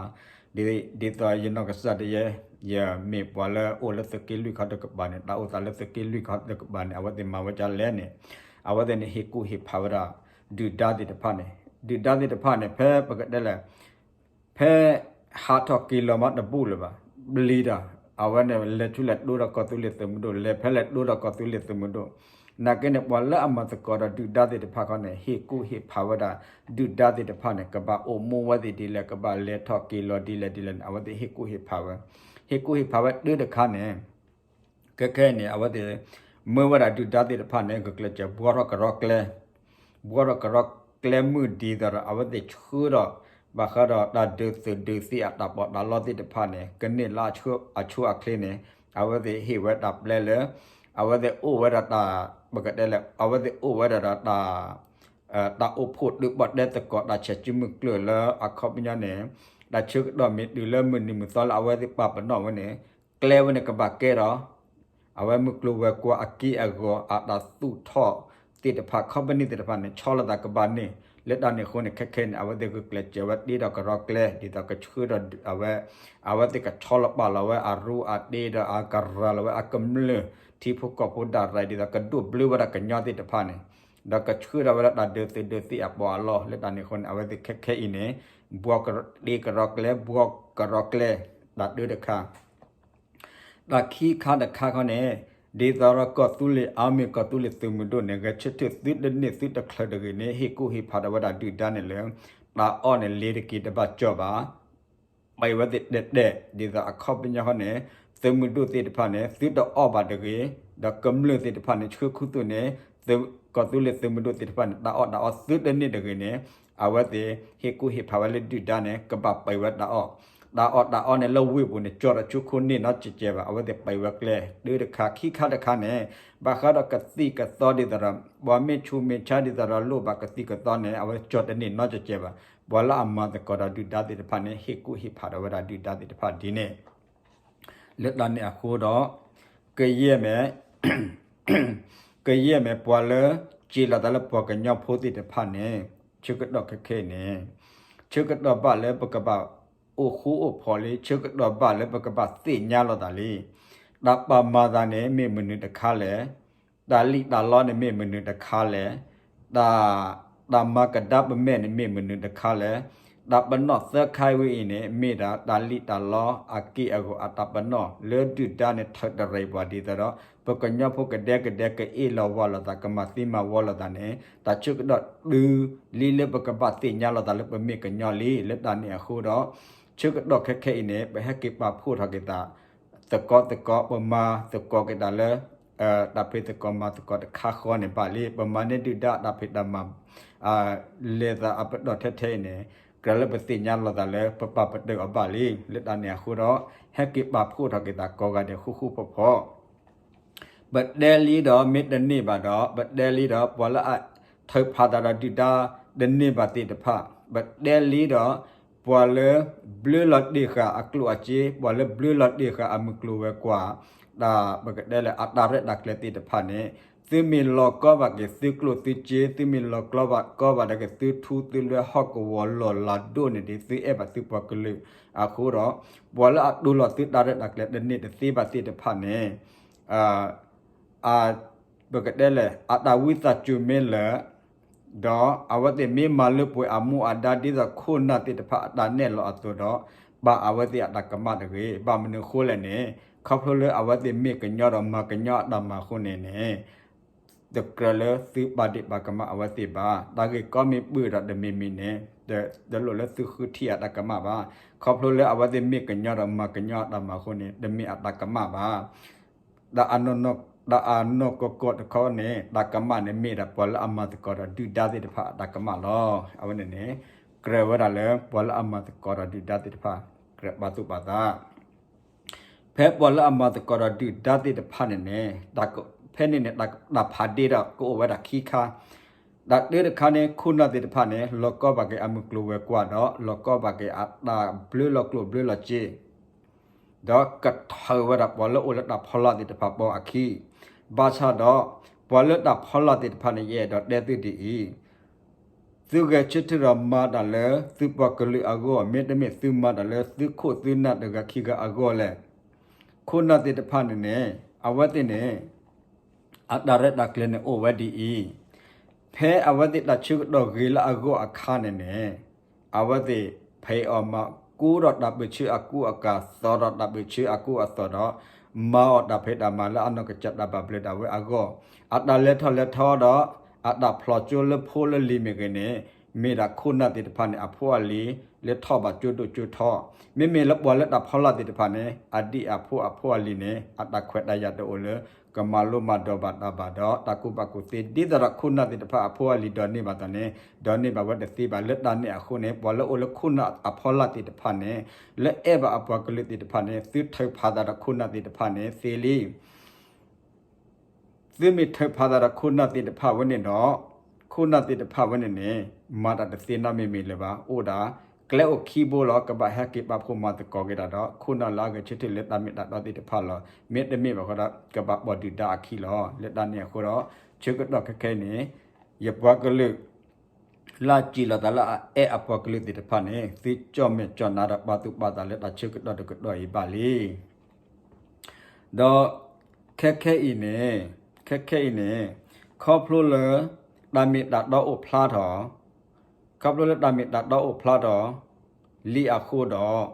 ဒ်သိးယနီၢ်ကစၢ်ဒၣ်ယဲ ယမ့ၢ်ပှၤလၢအိၣ်လၢသုးက့လွံၢ်ခီတကပၤန့ၣ် တၢ်အိၣ်သးလၢသုးက့လွံၢ်ခီတကပၤန့ၣ် အဝဲသ့ၣ်မၤဝဲဒ်လဲၣ်န့ၣ်, အဝဲသ့ၣ်န့ၣ်ဟ့ၣ်ကူၣ်ဟ့ၣ်ဖးဝဲဒၣ် ဒုၣ်ဒါသ့ၣ်တဖၣ်န့ၣ်, ဒုၣ်ဒါသ့ၣ်တဖၣ်န့ၣ် ဖဲပကတဲလဲၣ် ဖဲဟးထီၣ်က့ၤလီၤမးတဘူၣ်လၢၤဘၣ်, ဘျံၤတၢ်, အဝဲန့ၣ်လဲၤဆူလဲၤဒိဒီးကီၢ်သူလ့ၤသုးမုၢ်ဒိၣ် လဲၤဖဲလဲၤဒိဒီးကီၢ်သူလ့ၤသုးမုၢ်ဒိၣ်, နာ်က့န့ၣ် ပှၤလၢအမၤသကိးဒီးဒုၣ်ဒါသ့ၣ်တဖၣ်ခီန့ၣ် ဟ့ၣ်ကူၣ်ဟ့ၣ်ဖးဝဲဒၣ် ဒုၣ်ဒါသ့ၣ်တဖၣ်န့ၣ် ကဘၣ်အိၣ်မူဝဲသ့ၣ်ဒ်လဲၣ် ကဘၣ်လဲၤထီၣ်က့ၤလီၤဒ်လဲၣ်ဒ်လဲၣ်န့ၣ် အဝဲသ့ၣ်ဟ့ၣ်ကူၣ်ဟ့ၣ်ဖးဝဲ, ဟ့ၣ်ကူၣ်ဟ့ၣ်ဖးဝဲတၢ်တခါန့ၣ် ခဲခဲအံၤန့ၣ် အဝဲသ့ၣ် မၢဝဲဒၣ်ဒုၣ်ဒါသ့ၣ်တဖၣ်န့ၣ် ဂုာ်ကျဲးစၢးဘှီထီၣ်ကရီကျဲ, ဘှီထီၣ်ကရီကျဲမုၢ်ဒ်သိးဒီး အဝဲသ့ၣ်ဆှၢဒီး ဘၣ်ဃးဒီးတၢ်ဒုးသုးဒုးသံအတၢ်ပီးတၢ်လီသ့ၣ်တဖၣ်န့ၣ် ကန့ၢ်လၢအဆိအချ့န့ၣ် အဝဲသ့ၣ်ဟ့ၣ်ဝဲတၢ်ပျဲလၢ အဝဲသ့ၣ်အိၣ်ဝဲဒၣ်တၢ် ပကတဲလဲၣ် အဝဲသ့ၣ်အိၣ်ဝဲဒၣ်ဒီးတၢ် တၢ်အိၣ်ဖှိၣ်ဒုးပီၣ်တဲသကိးတၢ်ဆဲးစုမုၢ်ကျၢၢ်လၢအခီပညီန့ၣ် တၢ်ဆၢကတီၢ်မ့ၢ်တုၤလၢမုၢ်နံၤမုၢ်သီလၢအဝဲသ့ၣ်ပာ်ပနီၣ်ဝဲန့ၣ် ကျဲဝဲန့ၣ်ကဘၣ်ကဲဒီး အဝဲမုၢ်ကျိၤဝဲၤကွာ်အက့ၢ်အဂီၤအတၢ်သူၣ်ထီၣ်သ့ၣ်တဖၣ် company သ့ၣ်တဖၣ်န့ၣ် ဆီလီၤသးကဘၣ်န့ၣ် လၢတၢ်န့ၣ်အဃိန့ၣ် ခဲခဲန့ၣ် အဝဲသ့ၣ်ဂုာ်ကျဲးစၢးဝဲတ့ဒီးကရီကျဲ ဒ်သိးကဆှၢဒီးအဝဲ အဝဲသ့ၣ်ကဆီလီၤပာ်လီၤဝဲအရူအတ့ဒီးအကရၤလီၤဝဲအကမျၢၢ် ထံဖိကီၢ်ဖိဒၣ်ရၤ ဒ်သိးကဒိးဘျၢဝဲဒၣ်ကညီသ့ၣ်တဖၣ်န့ၣ် ဒီးကဆှၢဒီးဝဲဒၣ်တၢ်ဒုးသုးဒုးသံအပီးအလီ လၢတၢ်န့ၣ်အဃိန့ၣ် အဝဲသ့ၣ်ခဲခဲအံၤန့ၣ် ဘှီတ့ကရီကျဲ ဘှီကရီကျဲ တၢ်တၢတခါ တၢ်ခံခါတခါခီန့ၣ် ဒ်သိးဒီးကီၢ်သူလ့ၤ army ကီၢ်သူလ့ၤသုးမုၢ်ဒိၣ်န့ၣ် ဂဲၤဆၢထၢၣ်သုတန့ၢ်သုတချုးတဂ့ၤန့ၣ် ဟ့ၣ်ကူၣ်ဟ့ၣ်ဖးဒီးဝဲဒၣ်ဒုၣ်ဒါန့ၣ်လၢ တၢ်အီၣ်န့ၣ် လ့ၤတက့ၤတဘၣ်ကၠီဘၣ် ပှၤအံၤဝဲသ့ၣ်တဲတဲ ဒ်သိးအခီပညီဃီန့ၣ် သုးမုၢ်ဒိၣ်သ့ၣ်တဖၣ်န့ၣ် သုတအီၣ်ဘၣ်တဂ့ၤ ဒီးကမျၢၢ်သ့ၣ်တဖၣ်န့ၣ် ဆှၢခူသူၣ်န့ၣ် ကီၢ်သူလ့ၤသုးမုၢ်ဒိၣ်သ့ၣ်တဖၣ်န့ၣ် တၢ်အီၣ်တၢ်အီသုတန့ၢ်တဂ့ၤန့ၣ် အဝဲသ့ၣ်ဟ့ၣ်ကူၣ်ဟ့ၣ်ဖးဝဲလၢဒုၣ်ဒါန့ၣ် ကဘၣ်ပှဲၤဝဲတၢ်အီၣ် တၢ်အီၣ်တၢ်အီန့ၣ် လၢဝ့ၢ်ပူၤန့ၣ် ကၠီဒီးဆူခိၣ်န့ၢ်နီတစဲးဘၣ် အဝဲသ့ၣ်ပှဲၤဝဲကျဲ တၢတခါ ခံခါတခါန့ၣ် ဘၣ်ဃးဒီးကသံၣ်ကသီဒ်သိးဒီး ပှၤမ့ၢ်ဆူးမ့ၢ်ဆါဒ်သိးဒီးလိၣ်ဘၣ်ကသံၣ်ကသီန့ၣ် အဝဲကၠီတန့ၢ်နီတစဲးဘၣ် ပှၤလၢအမၤသကိးဒီးဒုၣ်ဒါသ့ၣ်တဖၣ်န့ၣ် ဟ့ၣ်ကူၣ်ဟ့ၣ်ဖးဒီးဝဲဒၣ်ဒုၣ်ဒါသ့ၣ်တဖၣ်ဒ်န့ၣ် လၢတၢ်န့ၣ်အဃိဒီး ကယဲၢ်မ့ၢ် ကယဲၢ်မ့ၢ်ပှၤလၢ စ့လီၤသးလၢပှၤကညီဖိသ့ၣ်တဖၣ်န့ၣ် ဆၢကတီၢ်ခဲခဲအံၤန့ၣ် ဆၢကတီၢ်ဘၣ်လၢပကဘၣ်အိၣ်ဃူအိၣ်ဖိးလံ ဆၢကတီၢ်ဘၣ်လၢပကဘၣ်သ့ၣ်ညါလိာ်သးလံ တၢ်ပာ်မၤသးန့ၣ် မ့ၢ်မနုၤတခါလဲၣ် တၢ်လံၣ်တၢ်လီန့ၣ်မ့ၢ်မနုၤတခါလဲၣ်, တၢ် တၢ်မၤကဒါပမဲာ်န့ၣ်မ့ၢ်မနုၤတခါလဲၣ်, တၢ်ပနီၣ်သၢခါဝဲအံၤန့ၣ် မ့ၢ်ဒၣ်တၢ်လံၣ်တၢ်လီအက့ၢ်အဂီၤအတၢ်ပနီၣ် လၢဒုၣ်ဒါန့ၣ်ထုးတရံးပှၤဒ်သိးဒီး ပကညီဖိကဒဲကဒဲကအ့ၣ်လိာ်ဝီလိာ်သး ကမၤသံမၤဝီလိာ်သးန့ၣ် တၢ်ဆၢကတီၢ်တုၤလံလၢပကဘၣ်သ့ၣ်ညါလိာ်သးလၢပမ့ၢ်ကညီလံ လၢတၢ်န့ၣ်အဃိဒီး ဆၢကတီၢ်ခဲခဲအံၤန့ၣ် ပဟဲက့ၤပာ်ဖှိၣ်ထီၣ်က့ၤသး သကိးသကိး ပမၤသကိးက့ၤတၢ်လၢ တၢ်ဖံးသကိးမၤသကိးတခါဃီန့ၣ်ဘၣ်လံ ပမၤန့ၢ်ဒုၣ်ဒါတၢ်ဖံးတၢ်မၤ လဲၤသးအပတီၢ်ထဲထဲအံၤန့ၣ် ကြၢးလၢပသ့ၣ်ညါလိာ်သးလၢပပာ်ပတုာ်အီၤဘၣ်လံ လၢတၢ်န့ၣ်အဃိဒီး ဟဲက့ၤပာ်ဖှိၣ်ထီၣ်က့ၤသးကိးဂၤဒဲးဃူဃူဖိးဖိး ပတဲလံဒီးမ့ၢ်တန့ၢ်ဘၣ်ဒီး ပတဲလံဒီးပှၤလၢအ ထုးဖးသးဒီးဒုၣ်ဒါတန့ၢ်ဘၣ်သ့ၣ်တဖၣ်, ပတဲလံဒီး ပှၤလၢဘျၢလီၤတ့ၢ်ဃာ်အကျိၣ်အစ့, ပှၤလၢဘျၢလီၤတ့ၢ်ဃာ်အမုၢ်ကျိၤဝဲၤကွာ်, တၢ်ပကတဲလၢအတၢ်ရဲၣ်တၢ်ကျဲၤသ့ၣ်တဖၣ်န့ၣ်, သုမ့ၢ်လီၤကီဘၣ်က့ၤသုကျိၣ်သုစ့, သုမ့ၢ်လီၤကီဘၣ်က့ၤသုထူသုလွဲဟီၣ်ကဝီၤလီၢ်လၤဒိၣ်န့ၣ်ဒီး သုအဲၣ်ဘၣ်သုပှၤကလုာ်အဃိဒီး, ပှၤလၢအတူၢ်လိာ်သုတၢ်ရဲၣ်တၢ်ကျဲၤတန့ၢ်တသ့ဘၣ်သ့ၣ်တဖၣ်န့ၣ် အ ပကတဲလဲၣ် အတၢ်ဝံသးစူၤမ့ၢ်လၢာ်, ဒီးအဝဲသ့ၣ်မ့ၢ်မၤလၢပှဲၤအမူအဒါဒ်သိးခိၣ်နၢ်သ့ၣ်တဖၣ်အတၢ်နဲၣ်လီၤအသိးဒီး, ပာ်အဝဲသ့ၣ်အတၢ်ကမၣ်တဂ့ၤ. ဘၣ်မနုၤအဃိလဲၣ်န့ၣ်, ခီဖျိလၢအဝဲသ့ၣ်မ့ၢ်ကညီဒီးမၤကညီအတၢ်မၤအဃိန့ၣ်န့ၣ် တကြၢးလၢသုပာ်ဒ့ၣ်ပာ်ကမၣ်အဝဲသ့ၣ်ဘၣ်. တၢ်ဂ့ၢ်ကီမ့ၢ်ဘၣ်ဒီးတမံၤမံၤန့ၣ်, တလိၣ်လၢသုဃုထံၣ်အတၢ်ကမၣ်ဘၣ်. ခီဖျိလၢအဝဲသ့ၣ်မ့ၢ်ကညီဒီးမၤကညီအတၢ်မၤအဃိန့ၣ် တမ့ၢ်အတၢ်ကမၣ်ဘၣ်. တၢ်အနီၢ်နီၢ်ကီၢ်ကီၢ်တခီန့ၣ် တၢ်ကမၣ်န့ၣ်မ့ၢ်ဒၣ်ပှၤလၢအမၤသကိးဒီးဒုၣ်ဒါသ့ၣ်တဖၣ်အတၢ်ကမၣ်လီၤ. အဝဲန့ၣ်န့ၣ် ကြၢးဝဲဒၣ်လၢပှၤလၢအမၤသကိးဒီးဒုၣ်ဒါသ့ၣ်တဖၣ် ကြၢးပာ်သူၣ်ပာ်သး ဖဲပှၤလၢအမၤသကိးဒီးဒုၣ်ဒါသ့ၣ်တဖၣ်န့ၣ်န့ၣ်, ဖဲန့ၣ်န့ၣ် တၢ်ဖးဒ့ဒီးကအိၣ်ဝဲဒၣ်ခံခါ, တၢ်တၢတခါန့ၣ် ခိၣ်နၢ်သ့ၣ်တဖၣ်န့ၣ် လီၤကီဘၣ်က့ၤအမုၢ်ကျိၤဝဲၤကွာ်ဒီး လီၤကီဘၣ်က့ၤအတၢ်ဘျၢလီၤကျိၣ်ဘျၢလီၤစ့ ဒီးကထုးဝဲဒၣ်ပှၤလၢအိၣ်လၢတၢ်ဖီလာ်သ့ၣ်တဖၣ်ပိာ်အခံ, ဘၣ်ဆၣ်ဒီး ပှၤလၢတၢ်ဖီလာ်သ့ၣ်တဖၣ်န့ၣ် ယအဲၣ်ဒိးတဲသုဒ်အံၤ, သုဂဲၤဆၢထၢၣ်ဒီးမၤတၢ်လၢသုပှၤကလုာ်အဂီၢ် မ့တမ့ၢ်သုမၤတၢ်လၢသုခိၣ်သုနၢ်တဂၤခံဂၤအဂီၢ်လဲၣ်. ခိၣ်နၢ်သ့ၣ်တဖၣ်န့ၣ်န့ၣ် အဝဲသ့ၣ်န့ၣ် အတၢ်ရဲၣ်တၢ်ကျဲၤန့ၣ်အိၣ်ဝဲဒ်အံၤ, ဖဲအဝဲသ့ၣ်တၢ်ဆၢကတီၢ်ဂ့ၤလၢအဂီၢ်အခါန့ၣ်န့ၣ်, အဝဲသ့ၣ်ဖံးအီၣ်မၤကူဒီးတၢ်ပၢၢ်ဆၢအကူအကၤ သိးဒီးတၢ်ပၢၢ်ဆၢအကူအသိးဒီး မၤအီၣ်တၢ်ဖံးတၢ်မၤလၢအနီၢ်ကစၢ်တၢ်ဘၣ်ဘျုးဒၣ်ဝဲအဂီၢ်, အတၢ်လဲၤထီၣ်လဲၤထီဒီး အတၢ်ဖျိးကၠိလၢဖိလၢလံၤမ့ၢ်ဂ့ၤန့ၣ်, မ့ၢ်ဒၣ်ခိၣ်နၢ်သ့ၣ်တဖၣ်န့ၣ် အဖိအလံၤ လၢထီၣ်ဘၣ်ကၠိဒိၣ်ကၠိထီ, မ့မ့ၢ်လၢပှၤလၢတၢ်ဖီလာ်သ့ၣ်တဖၣ်န့ၣ် အဒံၣ်အဖိအဖိအလံၤန့ၣ် အတၢ်ခွဲးတၢ်ယာ်တအိၣ်လၢ ကမၤလိမၤဒိးဘၣ်တၢ်ဘၣ်ဒီး တၢ်ကူၣ်ဘၣ်ကူၣ်သ့ ဒ်သိးဒီးခိၣ်နၢ်သ့ၣ်တဖၣ်အဖိအလံၤဒိးန့ၢ်ဘၣ်တၢ်န့ၣ် ဒိးန့ၢ်ဘၣ်ဝဲတသ့ဘၣ်. လၢတၢ်န့ၣ်အဃိန့ၣ် ပှၤလၢအိၣ်လၢခိၣ်နၢ်အဖီလာ်သ့ၣ်တဖၣ်န့ၣ် လၢအဲၣ်ဘၣ်အပှၤကလုာ်သ့ၣ်တဖၣ်န့ၣ် သုထုးဖးသးဒီးခိၣ်နၢ်သ့ၣ်တဖၣ်န့ၣ်သ့လံ. သုမ့ၢ်ထုးဖးသးဒီးခိၣ်နၢ်သ့ၣ်တဖၣ်ဝဲန့ၣ်ဒီး, ခိၣ်နၢ်သ့ၣ်တဖၣ်ဝဲန့ၣ်န့ၣ် မၤတၢ်တသ့နီတမံၤမံၤလၢၤဘၣ်. အိၣ်ဒၣ်ကျဲအိၣ်ခံဘိလီၤ. ကဘၣ်ဟဲက့ၤပာ်ဖှိၣ်မၤသကိးက့ၤတၢ်ဒီး ခိၣ်နၢ်လၢအဂဲၤဆၢထၢၣ်လၢတၢ်မ့ၢ်တၢ်တီသ့ၣ်တဖၣ်လီၤ. မ့တမ့ၢ်ဘၣ်ဃီဒီး ကဘၣ်ပိာ်ဒုၣ်ဒါအခံလီၤ. လၢတၢ်န့ၣ်အဃိဒီး ဆၢကတီၢ်ခဲခဲအံၤန့ၣ် ယပှၤကလုာ် လၢအစံးလီၤသးလၢအအဲၣ်အပှၤကလုာ်သ့ၣ်တဖၣ်န့ၣ် သုကၠီၣ်မဲာ်ကၠီၣ်နါဒီးပာ်သူၣ်ပာ်သးလၢတၢ်ဆၢကတီၢ်တကတီၢ်အံၤဘၣ်လံ. ဒီးခဲခဲအံၤန့ၣ်, ခဲခဲအံၤန့ၣ် ခီဖျိလၢ တၢ်မ့ၢ်တၢ်တီအိၣ်ဖျါထီၣ်, ခီဖျိလၢတၢ်မ့ၢ်တၢ်တီအိၣ်ဖျါထီၣ်လံအဃိဒီး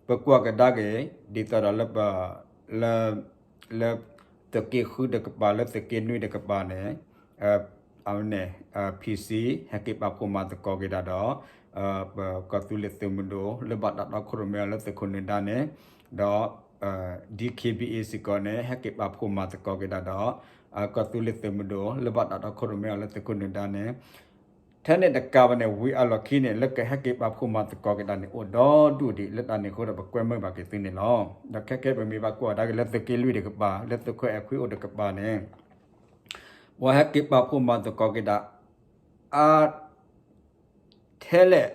ပကွၢ်ကဒါက့ၤ ဒ်သိးဒီးလၢပ လၢ လၢသုးက့ဃုတကပၤ လၢသုးက့နွံတကပၤန့ၣ် အဝဲန့ၣ် PC ဟဲက့ၤပာ်ဖှိၣ်မၤသကိးက့ၤတၢ်ဒီး ပကီၢ်သူလ့ၤသုးမုၢ်ဒိၣ် လၢဘၣ်တၢ်တီခိၣ်ရိၣ်မဲအီၤလၢသုးခိၣ်နၢၤဒါန့ၣ်, ဒီး DKBA စ့ၢ်ကီးန့ၣ် ဟဲက့ၤပာ်ဖှိၣ်မၤသကိးက့ၤတၢ်ဒီး ကီၢ်သူလ့ၤသုးမုၢ်ဒိၣ် လၢဘၣ်တၢ်တီခိၣ်ရိၣ်မဲအီၤလၢသုးခိၣ်နၢၤဒါန့ၣ် ထဲန့ၣ်တကးဘၣ်န့ၣ် ဝံၤအလီၢ်ခံန့ၣ် လၢကဟဲက့ၤပာ်ဖှိၣ်မၤသကိးက့ၤတၢ်န့ၣ် အိၣ်ဒီဒူၣ်ဒံး လၢတၢ်န့ၣ်အဃိဒီး ပကွဲမုာ်ဘၣ်က့ၤသုန့ၣ်လီၤ. ဒီးခဲခဲပမ့ၢ်ဘၣ်ကွၢ်ကဒါက့ၤလၢသုးက့လွံၢ်တကပၤ လၢသုးခိၣ်အဲၣ်ခွံအိၣ်တကပၤန့ၣ် ပှၤဟဲက့ၤပာ်ဖှိၣ်မၤသကိးက့ၤတၢ် အါ ထဲလဲၣ်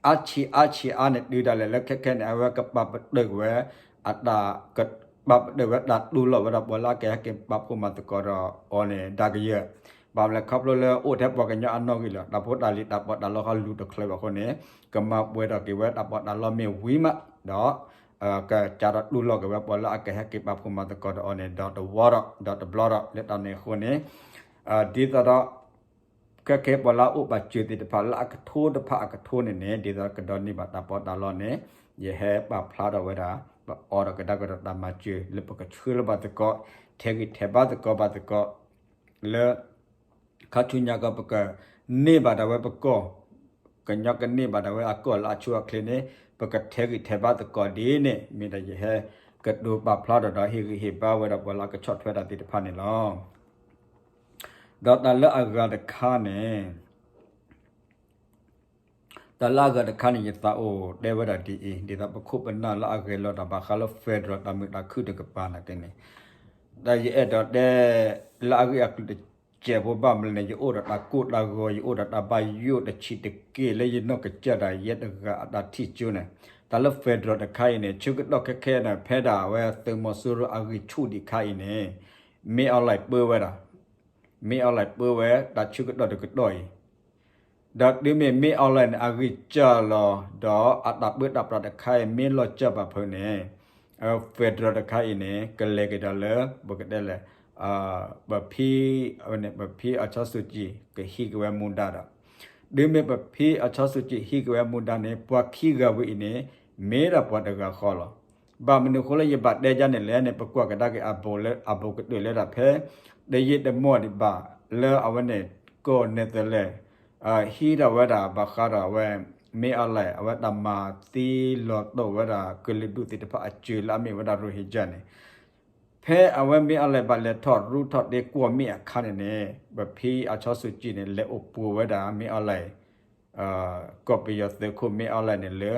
အါဆံးအါဆံးအါန့ၣ် တုၤဒၣ်လဲာ်လၢခဲခဲန့ၣ် အဝဲကပာ်ပတုာ်ဝဲ အတၢ် ကပာ်ပတုာ်ဝဲတၢ်တူၢ်လိာ်ဝဲဒၣ်ပှၤလၢအကဟဲက့ၤပာ်ဖှိၣ်မၤသကိးဒီးအီၤန့ၣ် ဒၣ်ကယၢၢ်, ဘၣ်မနုၤလဲၣ် ခီဖျိလၢအိၣ်ထဲပှၤကညီအနီၢ်ဂံၢ်လီၤ တၢ်ဖိတၢ်လံၤတၢ်ပီးတၢ်လီဟီလူၤတချုးဘၣ်အဃိန့ၣ် ကမၤပှဲၤထီၣ်က့ၤဝဲတၢ်ပီးတၢ်လီမ့ၢ်ဝံၤမး ဒီး ကစးထီၣ်တူၢ်လိာ်က့ၤဝဲပှၤလၢအကဟဲက့ၤပာ်ဖှိၣ်မၤသကိးဒီးအီၤန့ၣ် ဒီးတဝီဒီး ဒီးတဘျီဒီး လၢတၢ်န့ၣ်အဃိန့ၣ် ဒ်သိးဒီး ခဲခဲပှၤလၢအအိၣ်ပာ်စၢၤသ့ၣ်တဖၣ်လၢအကထိတဖၣ်အကထိန့ၣ်န့ၣ် ဒ်သိးကဒိးန့ၢ်ဘၣ်တၢ်ပီးတၢ်လီန့ၣ် ယဟဲပာ်ဖျါထီၣ်ဝဲဒၣ် ပအီဒီးကဒါကဒီးတၢ်မၤစၢၤ လၢပကဆှၢလၢၤဘၣ်သကိး ထဲးဂံၢ်ထဲးဘါသကိးဘၣ်သကိး လၢ ခါဆူညါကီးပကန့ၢ်ဘၣ်ဒၣ်ဝဲပကီၢ် ကညီကန့ၢ်ဘၣ်ဒၣ်ဝဲအကီၢ်လၢအဆိအချ့န့ၣ် ပကထဲးဂံၢ်ထဲးဘါသကိးဒ်န့ၣ် မ့ၢ်ဒီးယဟဲကတိၤပာ်ဖျါထီၣ်ဒီး ဟ့ၣ်ဂံၢ်ဟ့ၣ်ဘါဝဲဒၣ်ပှၤလၢအကဆီၣ်ထွဲတၢ်သ့ၣ်တဖၣ်န့ၣ်လီၤ. ဒီးတၢ်လၢအဂၤတခါန့ၣ် တၢ်လၢအဂၤတခါန့ၣ် ယသးအိၣ်တဲဝဲဒၣ်ဒ်အံၤ ဒ်သိးပခိၣ်ပနၢ်လၢအဂဲၤလိာ်တၢ်ဘၣ်ဃးလၢ federal တၢ်မုာ်တၢ်ခုၣ်တကပၤနာ်က့န့ၣ် ဒီးယအဲၣ်ဒိးတဲ လၢအဂ့ၢ်အကျိၤတ ကဲးဖိဘၣ်မနုၤလဲၣ်န့ၣ် ယအိၣ်ဒီးတၢ်ကိၢ်တၢ်ဂီၤ ယအိၣ်ဒီးတၢ်ဘၣ်ယိၣ်တဆံးတက့ၢ် လၢယနီၢ်ကစၢ်ဒၣ်ယဲတဂၤအတၢ်ထံၣ်ကၠိန့ၣ်, တၢ်လၢ federal တခါအံၤန့ၣ် ဆၢကတီၢ်ခဲခဲန့ၣ် ဖဲဒၣ်အဝဲသုးမီၤစိရိၤအဂံၢ်ဆူၣ်ဒံးခါအံၤန့ၣ် မင်းအောင်လှိုင် ပၢဝဲဒၣ်, မင်းအောင်လှိုင် ပၢဝဲတၢ်ဆၢကတီၢ်တကတီၢ်အံၤ ဒီးတုၤမ့ၢ် မင်းအောင်လှိုင် န့ၣ် အဂံၢ်စၢ်လီၤ ဒီးအတၢ်ပၢတၢ်ပြးတခါအံၤ မ့ၢ်လီၤစၢ်ဘၣ်ဖဲန့ၣ် federal တခါအံၤန့ၣ် ကလဲၤက့ၤဒီးလၢ ပကတဲလဲၣ် ပဖံ ပဖံ အောင်ဆန်းစုကြည် ကဟံးက့ၤဝဲမူဒါဒီး တုၤမ့ၢ်ပဖံ အောင်ဆန်းစုကြည် ဟံးက့ၤဝဲမူဒါန့ၣ် ပှၤခံဂၤဝဲအံၤန့ၣ် မ့ၢ်ဒၣ်ပှၤတဂၤဃီလီၤ. ဘၣ်မနုၤအဃိလၢယဘၣ်တဲဒ်န့ၣ်လဲၣ်န့ၣ် ပကွၢ်ကဒါက့ၤအဘူးကတၢၢ်လၢဒၣ်ဖဲ တယံာ်တမီၢ်ဒံးဘၣ် လၢအဝဲန့ၣ် ကီၢ် Netherlands ဟံးထီၣ်ဝဲဒၣ်ဘၣ်ဃးဒီးအဝဲ မင်းအောင်လှိုင် အဝဲတၢ်မၤသံလီၤတိၢ်ဝဲဒၣ်ကလုာ်ဒူၣ်သ့ၣ်တဖၣ်အစၢၤလၢအမ့ၢ်ဝဲဒၣ် Rohingya န့ၣ် ဖဲအဝဲ မင်းအောင်လှိုင် ဘၣ်လဲၤထီၣ်ရူးထီၣ်တ့ၢ် ကွီၢ်မ့ၣ်အခါန့ၣ်န့ၣ် ပဖံ အောင်ဆန်းစုကြည် န့ၣ် လဲၤအိၣ်ပိာ်ဝဲဒၣ် မင်းအောင်လှိုင် ကီၢ်ပယီၤသုးခိၣ် မင်းအောင်လှိုင် န့ၣ်လၢ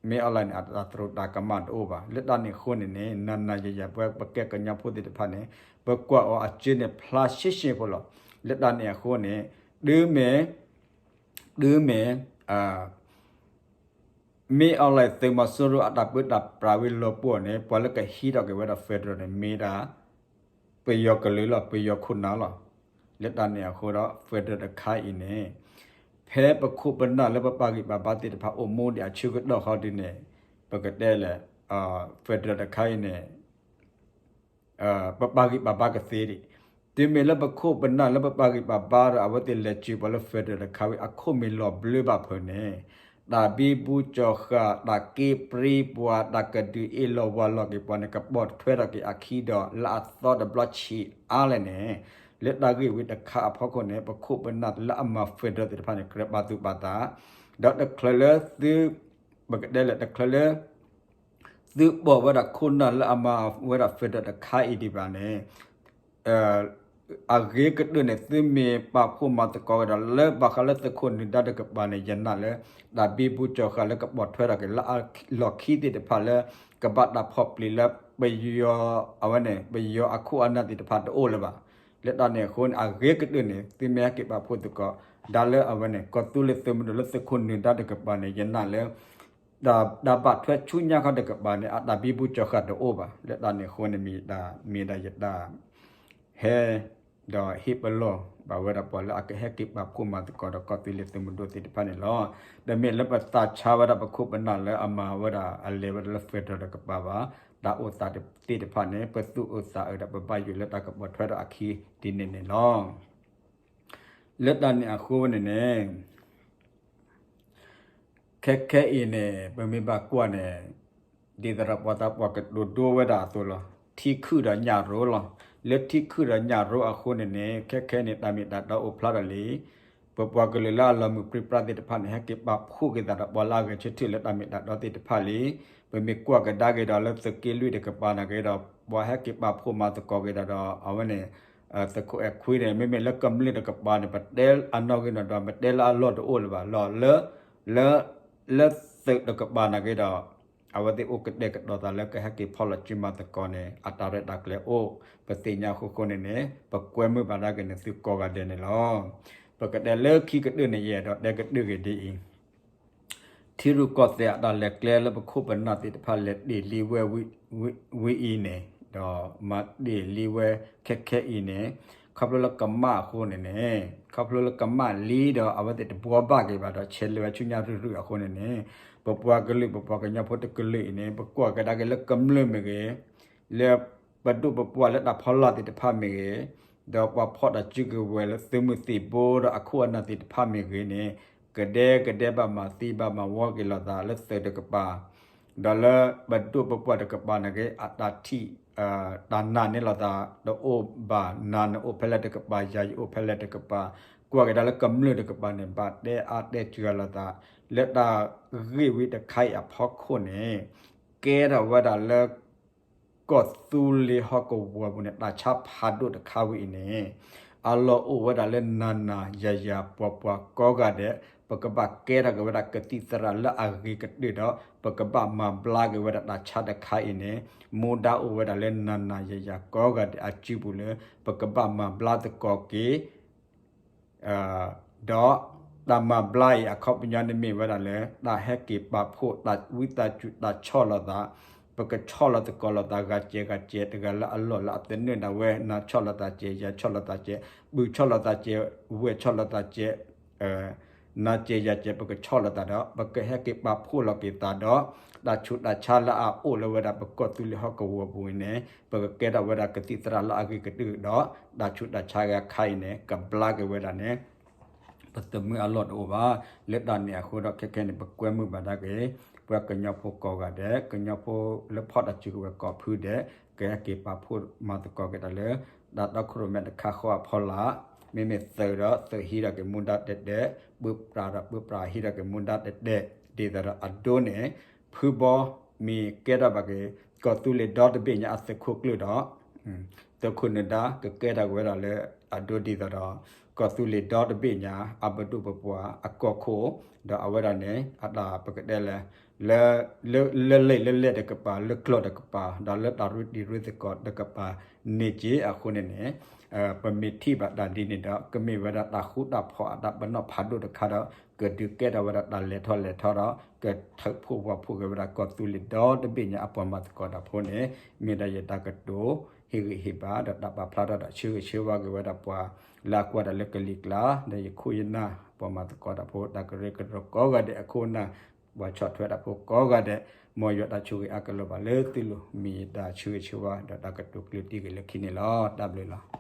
မင်းအောင်လှိုင် န့ၣ် အတၢ်သရူးတၢ်ကမၣ်တအိၣ်ဘၣ်. လၢတၢ်န့ၣ်အဃိန့ၣ်န့ၣ် နၤနၤယၤယၤ ပဝဲပကဲကညီဖိသ့ၣ်တဖၣ်န့ၣ် ပကွၢ်အီၤအစၢန့ၣ် ဖျါရှဲရှဲဖိလီၤ. လၢတၢ်န့ၣ်အဃိန့ၣ် တုၤမ့ၢ် တုၤမ့ၢ် မင်းအောင်လှိုင် သုးမီၤစိရိၤအတၢ်ပၢတၢ်ပြးဝံၤလီၤပှီၢ်န့ၣ် ပှၤလၢကဟံးထီၣ်က့ၤဝဲဒၣ် federal န့ၣ် မ့ၢ်ဒၣ် ပယီၤကလုာ်လီၤ, ပယီၤခိၣ်နၢ်လီၤ. လၢတၢ်န့ၣ်အဃိဒီး federal တခါအံၤန့ၣ် ဖဲပခိၣ်ပနၢ်လၢပပာ်ဂံၢ်ပာ်ဘါသ့ၣ်တဖၣ်အိၣ်မူဒံးအဆၢကတီၢ်ဃီဒ်န့ၣ် ပကတဲလဲၣ် federal တခါအံၤန့ၣ် ပပာ်ဂံၢ်ပာ်ဘါကသ့ဒံး. တုၤမ့ၢ်လၢပခိၣ်ပနၢ်လၢပပာ်ဂံၢ်ပာ်ဘါဒီး အဝဲသ့ၣ်လဲၤစၢၤပှၤလၢ federal တခါဝံၤ အခိၣ်မ့ၢ်လီၤဘျၢဘၣ်ဖဲန့ၣ် တၢ်ဘံဘူကၠီၤဃာ် တၢ်က့ပြံပှၤ တၢ်ကဒုးအ့ၣ်လိာ်ဝၤလိာ်က့ၤပှၤန့ၣ် ကပိာ်ထွဲထီၣ်က့ၤအခံဒီး လၢအသီတဘျီဆံးအါလဲၣ်န့ၣ် လၢတၢ်ဂ့ၢ်ဝံၤတခါအဖီခိၣ်န့ၣ် ပခိၣ်ပနၢ်လၢအမၤ federal သ့ၣ်တဖၣ်န့ၣ် ကြၢးပာ်သူၣ်ပာ်သး ဒီးတချုးလၢသု ပကတဲလဲၣ် တချုးလၢ သုပိာ်ဝဲဒၣ်ခိၣ်နၢ်လၢအမၤဝဲဒၣ် federal တခါအံၤဒံးဘၣ်န့ၣ် အဂ့ၤကတၢၢ်န့ၣ် သုမ့ၢ်ပာ်ဖှိၣ်မၤသကိးက့ၤဒီး လၢဘၣ်ဃးလၢသုးခိၣ်နၢၤဒါတကပၤန့ၣ် ယနာ်လၢ တၢ်ဘံဘူကၠီၤဃာ်လၢကပိာ်ထွဲထီၣ်က့ၤလၢအလီၢ်ခံသ့ၣ်တဖၣ်လၢ ကဘၣ်တၢ်ဖီၣ်ပျံၤလၢပယီၤ အဝဲန့ၣ် ပယီၤအခိၣ်အနၢ်သ့ၣ်တဖၣ်တအိၣ်လၢၤဘၣ်. လၢတၢ်န့ၣ်အဃိန့ၣ် အဂ့ၤကတၢၢ်န့ၣ် သုမ့ၢ်ဟဲက့ၤပာ်ဖှိၣ်သကိး ဒၣ်လၢအဝဲန့ၣ် ကီၢ်သူလ့ၤသုးမုၢ်ဒိၣ်လၢသုးခိၣ်နၢၤဒါတကပၤန့ၣ် ယနာ်လၢ တၢ်ဘၣ်ထွဲဆူညါခီတကပၤန့ၣ် အတၢ်ဘံဘူကၠီၤဃာ်တအိၣ်ဘၣ်. လၢတၢ်န့ၣ်အဃိန့ၣ် မ့ၢ်ဒၣ် မ့ၢ်ဒၣ်ယတၢ် ဟဲ ဒီးဟ့ၣ်ပလီၢ်ဘၣ်ဝဲဒၣ်ပှၤလၢအကဟဲက့ၤပာ်ဖှိၣ်မၤသကိးဒီးကီၢ်သူလ့ၤသုးမုၢ်ဒိၣ်သ့ၣ်တဖၣ်န့ၣ်လီၤ. တမ့ၢ်လၢပသးဆါဝဲဒၣ်ပခိၣ်ပနၢ်လၢအမၤဝဲဒၣ်အလဲၤဝဲဒၣ်လၢ federal တကပၤဘၣ်. တၢ်အိၣ်သးသ့ၣ်တဖၣ်န့ၣ် ပသူၣ်အုးသးအုးဒီးပဘၣ်ယိၣ်လၢတၢ်ကပိာ်ထွဲဒီးအခံဒ်န့ၣ်န့ၣ်လီၤ. လၢတၢ်န့ၣ်အဃိန့ၣ်န့ၣ် ခဲခဲအံၤန့ၣ် ပမ့ၢ်ဘၣ်ကွၢ်န့ၣ် ဒ်သိးဒီးပှၤသးပှၢ်ကတိၤဒိဝဲဒၣ်အသိးလီၤ. ထံခုၣ်ဒီးညၣ်ရိလီၤ. လၢထံခုၣ်ဒီးညၣ်ရိအဃိန့ၣ်န့ၣ် ခဲခဲန့ၣ် တၢ်မ့ၢ်တၢ်တီအိၣ်ဖျါထီၣ်လံ. ပပှၤကလုာ်လၢအလီၤမုၢ်ပြံပြါသ့ၣ်တဖၣ်န့ၣ် ဟဲက့ၤပာ်ဖှိၣ်က့ၤသးဒီးပှၤလၢအဂဲၤဆၢထၢၣ်လၢတၢ်မ့ၢ်တၢ်တီသ့ၣ်တဖၣ်လံ. ပမ့ၢ်ကွၢ်ကဒါက့ၤဒီးလၢသုးက့လွံၢ်တကပၤန့ၣ်က့ၤဒီး ပှၤဟဲက့ၤပာ်ဖှိၣ်မၤသကိးက့ၤဒီး အဝဲန့ၣ် သုးခိၣ်အဲၣ်ခွံန့ၣ် မ့မ့ၢ်လၢကမျၢၢ်တကပၤန့ၣ် ပတဲအနီၣ်ဂံၢ်နီၣ်ဒွး ပတဲလၢအလီၢ်တအိၣ်လၢၤဘၣ်လီၤ. လၢ လၢ လၢသုးတကပၤန့ၣ်က့ၤဒီး အဝဲသ့ၣ်အိၣ်ကတဲာ်ကတီၤသးလၢကဟဲက့ၤဖီၣ်လီၤစုမၤသကိးန့ၣ် အတၢ်ရဲၣ်တၢ်ကျဲၤအိၣ် ပသ့ၣ်ညါအဃိဃိန့ၣ်န့ၣ် ပကွဲမုာ်ဘၣ်ဒၣ်က့ၤန့ၣ်သုကိးဂၤဒဲးန့ၣ်လီၤ. ပကတဲလၢခံကတၢၢ်န့ၣ် ယအဲၣ်ဒိးတဲကတၢၢ်က့ၤဒ်အံၤ ထံရူၢ်ကီၢ်သဲးအတၢ်လဲၤကျဲလၢပခိၣ်ပနၢ်သ့ၣ်တဖၣ်လဲၤတ့ၢ်လံဝဲ ဝံၤအံၤန့ၣ် ဒီးမၤတ့ၢ်လံဝဲခဲခဲအံၤန့ၣ် ခီဖျိလၢကမၣ်အဃိန့ၣ်န့ၣ် ခီဖျိလၢကမၣ်လံဒီးအဝဲသ့ၣ်တဘှီဘၣ်က့ၤဘၣ်ဒီး ဆဲးလဲၤဝဲဆူညါရုၢ်ရုၢ်အဃိန့ၣ်န့ၣ် ပပှၤကလုာ် ပပှၤကညီဖိတကလုာ်အံၤန့ၣ် ပကွၢ်ကဒါက့ၤလၢကမျၢၢ်မ့ၢ်ဂ့ၤ လၢပဒိၣ်ပပှၢ်လၢတၢ်ဖီလာ်သ့ၣ်တဖၣ်မ့ၢ်ဂ့ၤ, ဒီးပှၤဖီၣ်တၢ်စုကဝဲၤလၢသုးမုၢ်သံၣ်ဘိဒီးအခိၣ်အနၢ်သ့ၣ်တဖၣ်မ့ၢ်ဂ့ၤန့ၣ် ကဒဲကဒဲဘၣ်မၤသံဘၣ်မၤဝီက့ၤလိာ်သးလၢသုးတကပၤ, ဒီးလၢပဒိၣ်ပပှၢ်တကပၤန့ၣ်ဂ့ၤ အတၢ်ထံၣ် တၢ်နာ်န့ၢ်လိာ်သးတအိၣ်ဘၣ်, နၤန့ၣ်အိၣ်ဖဲလဲၣ်တကပၤ, ယၤယအိၣ်ဖဲလဲၣ်တကပၤ, ကွၢ်က့ၤဒၣ်လၢကမျၢၢ်တကပၤန့ၣ် ဘၣ်တဲအါတဲစှၤလိာ်သး လၢတၢ်ဂ့ၢ်ဝံၤတခါအံၤအဖီခိၣ်န့ၣ် ကဲထီၣ်ဝဲဒၣ်လၢ ကီၢ်သူလ့ၤဟီၣ်ကဝီၤပူၤန့ၣ် တၢ်ဆါဖးဒိၣ်တခါဝဲအံၤန့ၣ် အလီၢ်အိၣ်ဝဲဒၣ်လၢနၤနၤယၤယၤပှၤပှၤကိးဂၤဒဲး ပကဘၣ်ကဲထီၣ်က့ၤဝဲဒၣ်ကသံၣ်သရၣ်လၢအဂ့ၤကတၢၢ်ဒီး ပကဘၣ်မၤဘျါက့ၤဝဲဒၣ်တၢ်ဆါတခါအံၤန့ၣ် မူဒါအိၣ်ဝဲဒၣ်လၢနၤနၤယၤယၤကိးဂၤဒဲးအစုပူၤလၢ ပကဘၣ်မၤဘျါသကိးက့ၤ ဒီးတၢ်မၤဘျါအံၤအခီပညီန့ၣ်မ့ၢ်ဝဲဒၣ်လၢ တၢ်ဟဲက့ၤပာ်ဖှိၣ်တၢ်ဝံသးစူၤတၢ်ဆီၣ်လီၤသး, ပကဆီၣ်လီၤသကိးလိာ်သးဂၤစဲးဂၤစဲး တဂၤလၢအလီၢ်လၢအသနၢၣ်ဒၣ်ဝဲ နၤဆီၣ်လီၤသးစဲး ယၤဆီၣ်လီၤသးစဲး ပုၢ်ဆီၣ်လီၤသးစဲး ဝဲၢ်ဆီၣ်လီၤသးစဲး နၤစဲးယၤစဲး ပကဆီၣ်လီၤသးဒီး ပကဟဲက့ၤပာ်ဖှိၣ်လီၤက့ၤသးဒီး တၢ်ဆူးတၢ်ဆါလၢအအိၣ်လၢဝဲဒၣ်ပကီၢ်သူလ့ၤဟီၣ်ကဝီၤပူၤအံၤန့ၣ် ပကကဲထီၣ်ဝဲဒၣ်ကသံၣ်သရၣ်လၢအဂ့ၤကတၢၢ်ဒီး တၢ်ဆူးတၢ်ဆါဂၤခါအံၤန့ၣ် ကဘျါက့ၤဝဲဒၣ်န့ၣ် ပသးမုာ်အလီၢ်တအိၣ်ဘၣ်. လၢတၢ်န့ၣ်အဃိဒီးခဲခဲန့ၣ် ပကွဲမုာ်ဘၣ်ဒၣ်က့ၤ ပှၤကညီဖိကိးဂၤဒဲး ကညီဖိလၢဖီၣ်တၢ်စုကဝဲၤကိးဖုဒဲး ကဟဲက့ၤပာ်ဖှိၣ်မၤသကိးက့ၤတၢ်လၢ တၢ်တီခိၣ်ရိၣ်မဲတခါဃီအဖီလာ် မ့မ့ၢ်သုးဒီးသုးဟံးထီၣ်က့ၤမူဒါတဲာ်တဲာ်, ပုၢ်ပြးဒီးပုၢ်ပြးဟံးထီၣ်က့ၤမူဒါတဲာ်တဲာ် ဒ်သိးဒီးအဒိန့ၣ် ဖုဘီမ့ၢ်ကဲထီၣ်ဘၣ်က့ၤ ကီၢ်သူလ့ၤဒီတဘ့ၣ်ညါအသုးခိၣ်ကျၢၢ်ဒီး သုးခိၣ်နၢၤဒါကကဲထီၣ်က့ၤဝဲဒၣ်လၢအဒိဒ်သိးဒီး ကီၢ်သူလ့ၤဒီတဘ့ၣ်ညါ အပဒိၣ်ပပှၢ်အကီၢ်ခိၣ် ဒီးအဝဲဒၣ်န့ၣ် အတၢ်ပကတဲလဲၣ် လၢလၢလၢလဲၣ်တကပၤ လၢကျိာ်တကပၤ ဒီးလၢတၢ်ရ့တံၤရ့သကိးတကပၤန့ၣ်က့ၤအဃိန့ၣ်န့ၣ် ပမ့ၢ်ထံၣ်ဘၣ်တၢ်ဒ်န့ၣ်ဒီး ကမ့ၢ်ဝဲဒၣ်တၢ်ဃူတၢ်ဖိးအတၢ်ပနီၣ်ဖးဒိၣ်တခါဒီး ကဒုးကဲထီၣ်ဝဲဒၣ်တၢ်လဲၤထီၣ်လဲၤထီဒီး ကထုးဖှိၣ်ဝီဖှိၣ်က့ၤဝဲဒၣ်ကီၢ်သူလ့ၤဒီတဘ့ၣ်ညါအပှၤမၤသကိးတၢ်ဖိန့ၣ် မ့ၢ်ဒၣ်ယတၢ်ကတိၤ ဟ့ၣ်ဂံၢ်ဟ့ၣ်ဘါဒီးတၢ်ပာ်ဖျါထီၣ်ဒီးဆၢဂ့ၤဆၢဝါက့ၤဝဲဒၣ်ပှၤ လၢအကွၢ်တၢ်လၢကလံၤကျါ ဒီးယခိၣ်ယနၢ် ပှၤမၤသကိးတၢ်ဖိ တၢ်ကရၢကရိကိးဂၤဒဲးအခိၣ်အနၢ် ပှၤဆီၣ်ထွဲတၢ်ဖိကိးဂၤဒဲး မ်ယွၤတၢ်ဆိၣ်ဂ့ၤအါကလီၤဘၣ်လၢသုလိၤ မ့ၢ်ယတၢ်ဆၢဂ့ၤဆၢဝါ ဒီးတၢ်ကတိၤကျၢၢ်တံၢ်က့ၤလၢခံန့ၣ်လီၤ. တၢ်ဘျုးလီၤ.